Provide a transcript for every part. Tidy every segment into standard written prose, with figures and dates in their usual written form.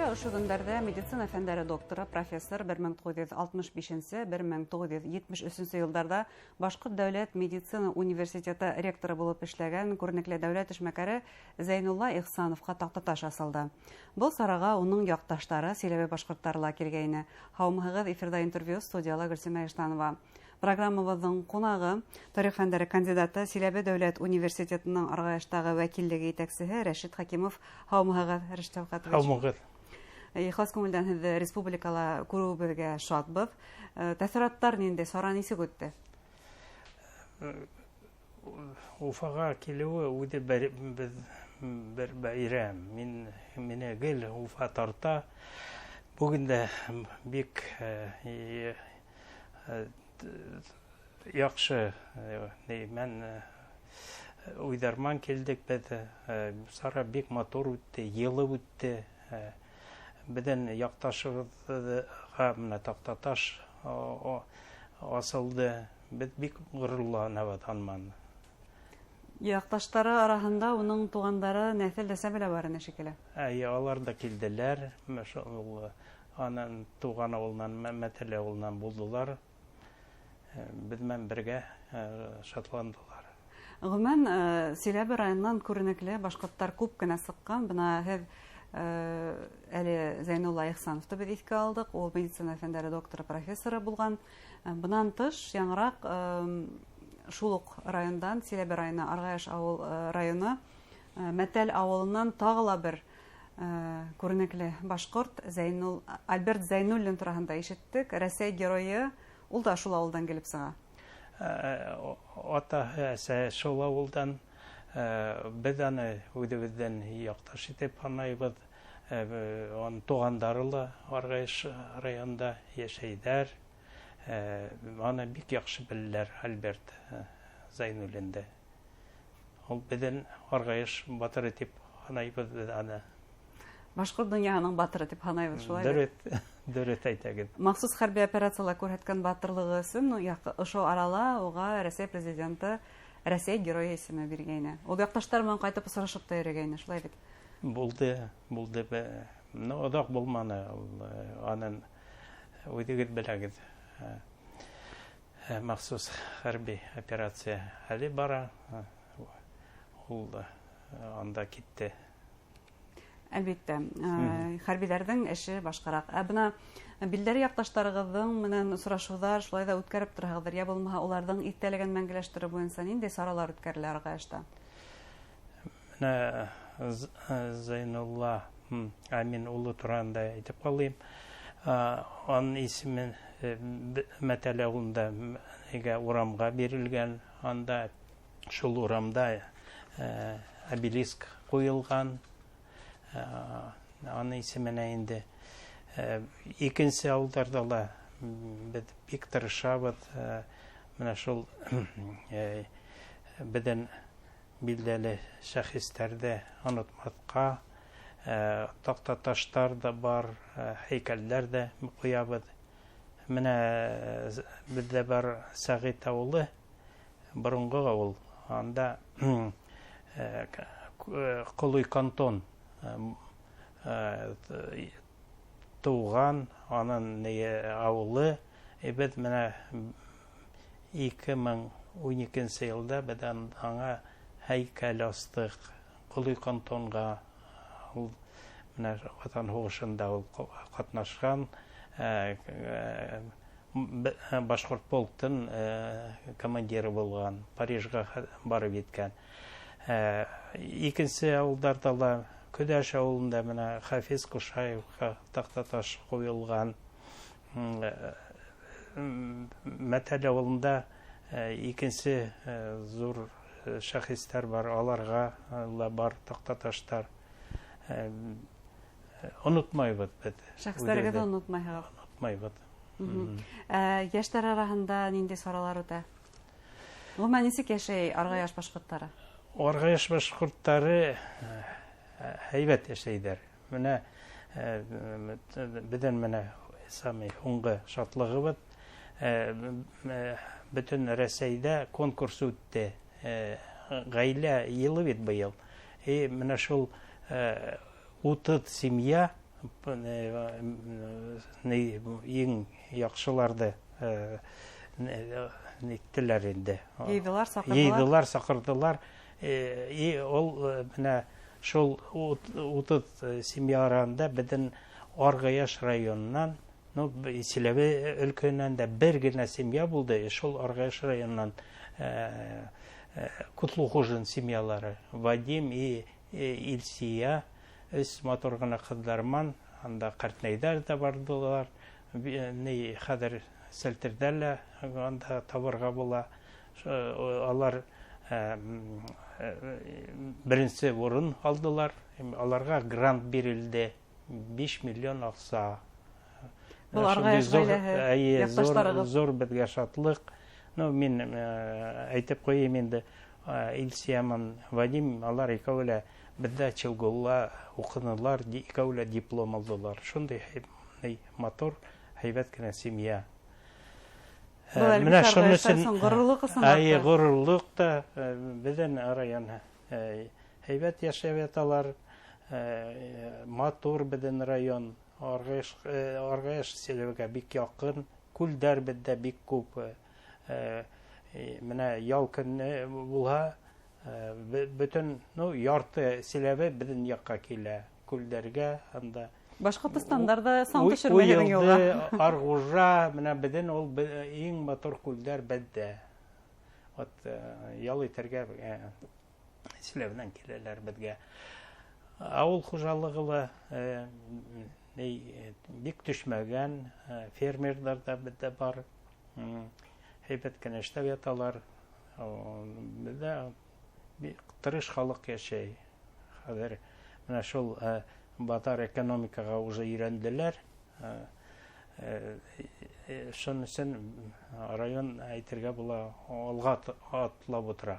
Силәбелә ошо көндәрҙә медицина фәндәре докторы, профессор, 1965-1973 йылдарҙа Башҡорт дәүләт медицина университеты ректоры булып эшләгән күренекле дәүләт эшмәкәре Зәйнулла Ихсановҡа таҡтаташ асылды. Был сараға уның яҡташтары, Силәбе башҡорттары ла килгәйне. Һаумыһығыҙ, эфирҙа интервью, студияла Гөлсимә Иштанова. Программабыҙҙың ҡунағы тарих фәндәре кандидаты, Силәбе дәүләт университетының Арғаяштағы вәкиллеге етәксеһе Рәшит Хәкимов. Һаумыһығыҙ, Рәшит Шәүҡәтович. Һаумыһығыҙ. Ихлас күңелдән һеҙҙе республикала күреүебеҙгә шатбыҙ. Тәьҫораттар ниндәй, сара нисек үтте? Уфаға килеүе үҙе бер бәйрәм. Мине гел Уфа тарта. Бөгөн дә бик яҡшы мән уйҙарман килдек беҙ. Сара бик матур үтте, йылы үтте. Беҙҙең яҡташыбыҙға менә таҡтаташ асылды. Беҙ бик ғорурланабыҙ анман. Яҡташтары араһында уның туғандары, нәҫел-нәсәбе лә бар ине шикелле. Эйе, алар ҙа килделәр. Шул анан туған ауылынан, Мәтәле ауылынан булдылар. Беҙ менән бергә шатландылар. Ғөмүмән, Силәбе районынан күренекле башҡорттар күп кенә сыҡҡан. Бына һеҙ әле Зәйнулла Ихсановты беҙ иҫкә алдыҡ. Ул медицина фәндәре докторы, профессоры булған. Бынан тыш яңыраҡ шул уҡ райондан, Силәбе районы, Арғаяш ауыл районы, Мәтәл ауылынан тағы ла бер күренекле башҡорт Альберт Зәйнуллин тураһында ишеттек. Рәсәй геройы, ул да шул ауылдан килеп сыға. Атаһы, әсәһе шул ауылдан. Беҙ аны үҙебеҙҙән яҡташ итеп һанайбыҙ. Уның туғандары ла Арғаяш районында йәшәйҙәр. Аны бик яҡшы беләләр Альберт Зәйнуллинды. Ул беҙҙең Арғаяш батыры тип һанайбыҙ беҙ аны. Башҡорт донъяһының батыры тип һанайбыҙ, шулай бит? Дөрөҫ, дөрөҫ әйтәгеҙ. Махсус хәрби операцияла күрһәткән батырлығы өсөн, ошо арала уға Рәсәй президенты Рәсәй геройы исеме биргәйне. Ул яҡташтар менән ҡайтып осрашып та йөрөгәйне, шулай бит? Булды, булды. Оҙаҡ булманы ул, анын үҙегеҙ беләгеҙ. Махсус хәрби операция әле бара. Ул анда китте. Әлбиттә, хәрбиҙәрҙең эше башҡараҡ. Ә бына билдәле яҡташтарығыҙҙың менән осрашыуҙар шулай ҙа үткәреп тораһығыҙҙыр, йә булмаһа уларҙың иҫтәлеген мәңгеләштереү буйынса ниндәй саралар үткәрелә Арғаяшта? Менә Зәйнулла Амин улы тураһында әйтеп ҡалайым. Аның исеме Мәтәле ауылында урамға бирелгән, анда шул урамда обелиск ҡуйылған. Аның исеменә инде. Икенсе ауылдарҙа ла беҙ бик тырышабыҙ. Менә шул беҙҙең билдәле шәхестәрҙе онотмаҫҡа. Таҡтаташтар ҙа бар, һәйкәлдәр ҙә ҡуябыҙ. Менә беҙҙә бар Сәғит ауылы, боронғо ауыл. Анда Ҡолой кантон тыуған, аның ауылы. Беҙ менә 2012 йылда беҙ аңа һәйкәл астыҡ Ҡолой кантонға. Ул менә Ватан һуғышында ул ҡатнашҡан, башҡорт полктың командиры булған, Парижға барып еткән. Икенсе ауылдарҙа ла, Көҙәш ауылында менә Хафиз Ҡушаевҡа таҡтаташ ҡуйылған. Мәтәл ауылында икенсе ҙур шәхестәр бар, аларға ла бар таҡтаташтар. Онотмайбыҙ беҙ. Шәхестәрегеҙҙе онотмайһығыҙ? Онотмайбыҙ. Йәштәр араһында ниндәй саралар үтә? Ғөмүмән, нисек йәшәй Арғаяш башҡорттары? Арғаяш башҡорттары һәйбәт йәшәйҙәр. Менә беҙҙең менә самый һуңғы шатлығыбыҙ, бөтөн Рәсәйҙә конкурс үтте. Ғаилә йылы бит быйыл. Менә шул 30 семья Иң яҡшыларҙы ниттеләр инде. Йыйҙылар, саҡырҙылар. Йыйҙылар, саҡырҙылар. Ул менә шул 30 семья араһында беҙҙең Арғаяш районынан, ну, Силәбе өлкәһенән дә бер генә семья булды, шул Арғаяш районынан Кутлухужин семьялары, Вадим и Илсия, өс матур ғына ҡыҙҙарман, анда ҡартнәйҙәр ҙә барҙылар, ни хәҙер селтерҙә лә анда табырға була. Алар беренсе урын алдылар, аларға грант бирелде, 5 миллион аҡса. Был Арғаяш ғаиләһе, яҡташтарығыҙ. Зур беҙгә шатлыҡ. Ну, мин әйтеп ҡуйым инде, Илсия менән Вадим, алар икәү лә беҙҙә Челголла уҡынылар, икәү лә диплом алдылар. Шундай матур, һәйбәт кенә семья. Был Менә әлбиттә шуның Арғаяштар өсөн өсөн ғорурлыҡ өсөн Әйе, артта. ғорурлыҡ та, беҙҙең район һәйбәт йәшәп яталар, матур беҙҙең район, Арғаяш Силәбегә бик яҡын, күлдәр беҙҙә бик күп. Менә ял көнө булһа, бөтөн, ну, ярты Силәбе беҙҙең яҡҡа килә, күлдәргә анда. Башҡортостандар сан төшөрмәй һеҙҙең юлға. Уйылды, Арғужа, менә беҙҙең ул иң матур күлдәр беҙҙә. Вот, ял итергә, Силәбенән киләләр беҙгә. Ауыл хужалығы ла, бик төшмәгән, фермерҙар ҙа беҙҙә бар. Һәйбәт кенә эшләп яталар. Беҙҙә бик тырыш халыҡ йәшәй. Хәҙер менә шул, баҙар экономикаға уже өйрәнделәр. Шуның өсөн район әйтергә була, алға атлап ултыра.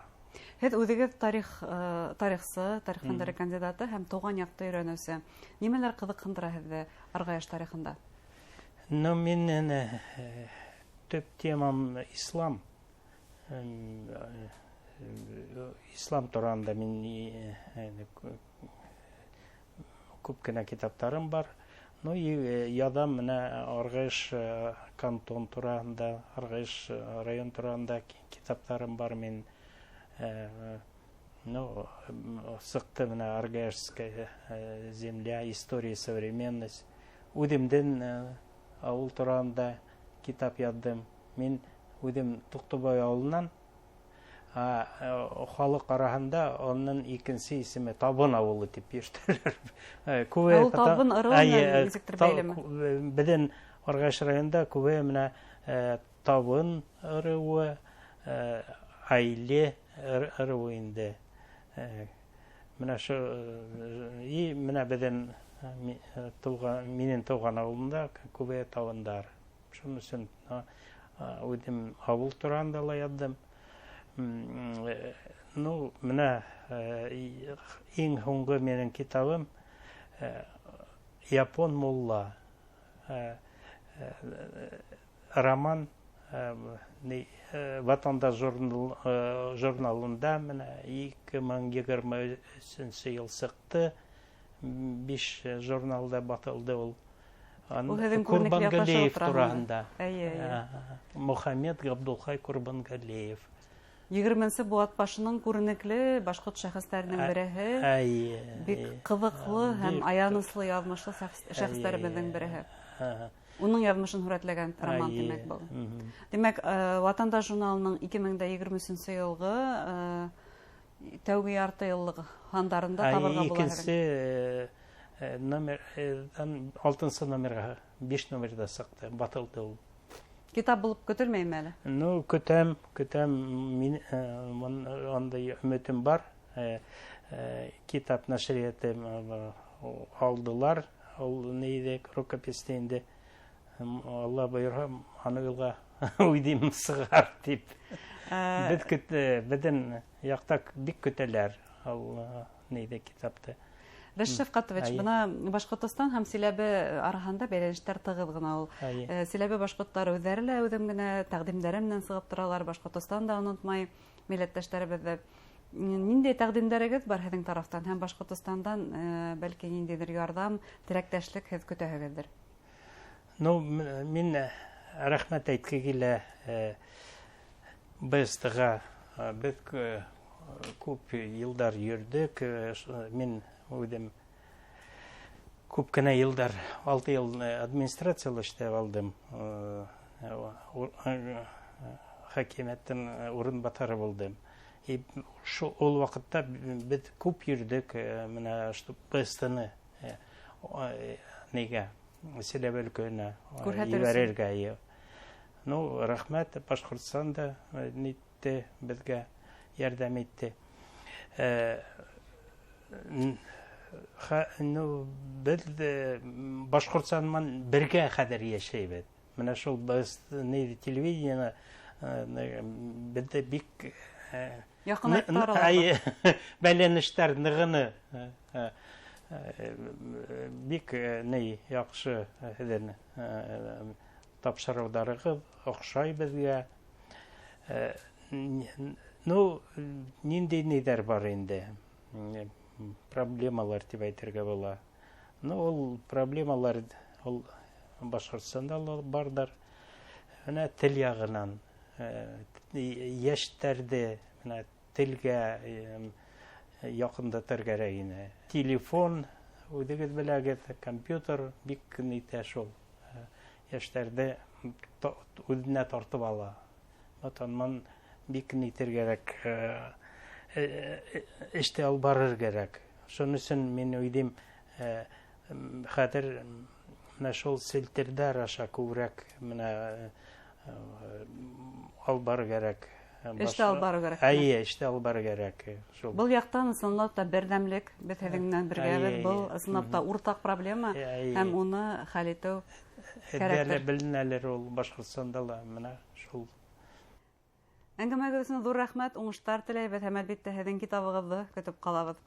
Һеҙ үҙегеҙ тарихсы, тарих фәндәре кандидаты һәм тыуған яҡты өйрәнеүсе. Нимәләр ҡыҙыҡһындыра һеҙҙе Арғаяш тарихында? Ну, минең, төп темам ислам. Ислам тураһында мин, күп кенә китаптарым бар. Ну, и яҙам менә Арғаяш, кантон тураһында, Арғаяш, район тураһында китаптарым бар мин. Ну, сыҡты менә Аргаяшская, земля, история, современность. Үҙемдең, ауыл тураһында китап яҙҙым. Мин үҙем Туҡтыбай ауылынан, халыҡ араһында уның икенсе исеме Табын ауылы тип йөрөтәләр. Күбе Ул Табын ырыуы менән нисектер бәйлеме? Беҙҙең Арғаяш районында күбе менә, Табын ырыуы, Айле ырыуы инде. Менә шу, и менә беҙҙең, минең тыуған ауылымда күбе табындар. Шуның өсөн, үҙем ауыл тураһында ла яҙҙым. Ну, менә, иң һуңғы минең китабым, Япон мулла. Роман, Ватанда журналында менә ике мең егерме өсөнсө йыл сыҡты. 5 журналда баҫылды ул. Ул һеҙҙең күренекле Курбангалеев яҡташығыҙ тураһында. тураһында. Эйе, эйе. Мухаммед Габдулхай Курбангалеев. Егерменсе быуат башының күренекле башҡорт шәхестәренең береһе. Бик ҡыҙыҡлы һәм аяныслы яҙмышлы шәхестәребеҙҙең береһе. Уның яҙмышын һүрәтләгән роман, тимәк, был. Тимәк, Ватандаш журналының ике мең дә егерме өсөнсө йылғы тәүге ярты йыллыҡ һандарында табырға була. Икенсе, номер, алтынсы номерға, 5 номерҙа сыҡты, баҫылды ул. Китап булып көтөлмәйме әле? Ну, көтәм, көтәм. Мин, андай өмөтөм бар. Китап нәшриәте, алдылар. Ул нейҙе, рукописте инде. Алла бойорһа, аны юлға уйҙайым сығар тип. Беҙ беҙҙең яҡта бик көтәләр ул, нейҙе китапты. Рәшит Шәфҡәтович, бына Башҡортостан һәм Силәбе араһында бәйләнештәр тығыҙ ғына ул. Силәбе башҡорттары үҙҙәре лә үҙем генә тәҡдимдәре менән сығып торалар, Башҡортостан да онотмай милләттәштәребеҙҙе. Ниндәй тәҡдимдәрегеҙ бар һеҙҙең тарафтан һәм Башҡортостандан, бәлки, ниндәйҙер ярҙам, теләктәшлек һеҙ көтәһегеҙҙер? Ну, мин рәхмәт әйтке килә БСТ-ға. Беҙ күп йылдар йөрҙөк. Мин үҙем күп кенә йылдар, 6 йыл администрацияла эшләп алдым. Хакимиәттең урынбаҫары булдым. И ул ваҡытта беҙ күп йөрҙөк, менә БСТ-ны нигә Силәбе өлкәһенә ебәрергә. Ну, рәхмәт, Башҡортостан да нитте, беҙгә ярҙам итте. Ну, беҙ Башҡортостан менән бергә хәҙер йәшәйбеҙ. Менә шул телевидение беҙҙе бик яҡынайттар. Бәйләнештәр нығыны бик ни яҡшы, һеҙҙең тапшырыуҙарығыҙ оҡшай беҙгә. Ну, ниндәй ниҙәр бар инде, проблемалар тип әйтергә була. Ну, ул проблемалар ул Башҡортостанда ла барҙыр. Менә тел яғынан йәштәрҙе менә телгә яҡындатыр кәрәк ине. Телефон, үҙегеҙ беләгеҙ, компьютер бик нитә шул. Йәштәрҙе үҙенә тартып ала. Ватанман бик нитер кәрәк, эште алып барыр кәрәк. Шуның өсөн мин уйлайым, хәҙер менә шул селтерҙәр аша күберәк менә алып барыр кәрәк. Эште алып барыу кәрәк. Әйе, эште алып барыу кәрәк. Шул. Был яҡтан ысынлап та берҙәмлек, беҙ һеҙҙең менән бергәбеҙ. Был ысынлап та уртаҡ проблема һәм уны хәл итеү кәрәктер. Беленәлер ул Башҡортостанда ла менә шул. Әңгәмәгеҙ өсөн ҙур рәхмәт, уңыштар теләйбеҙ һәм әлбиттә һеҙҙең китабығыҙҙы көтөп ҡалабыҙ.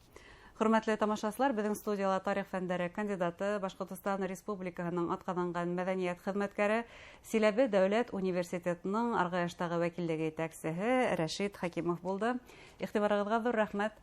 Хөрмәтле тамашасылар, беҙҙең студияла тарих фәндәре кандидаты, Башҡортостан Республикаһының атҡаҙанған мәҙәниәт хеҙмәткәре, Силәбе дәүләт университетының Арғаяштағы вәкиллеге етәксеһе Рәшит Хәкимов булды. Иғтибарығыҙға ҙур рәхмәт.